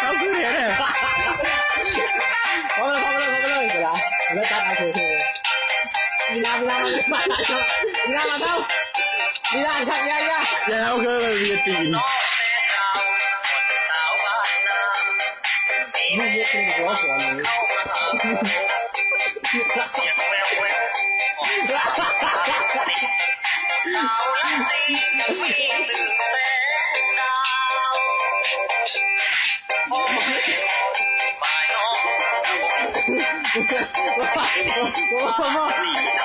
ເອົາຄືເຫັນເດ້ ພໍເລີຍ ພໍເລີຍ ພໍເລີຍ ເວລາ ແລ້ວຕັດເອົາເທື່ອ ເວລາ ເວລາ ເວລາ ເວລາ ເວລາ ເອົາ ເວລາ ຢ່າ ຢ່າ ຢ່າ ຢ່າເອົາຄືເວທີ ໂອ້ໂຫ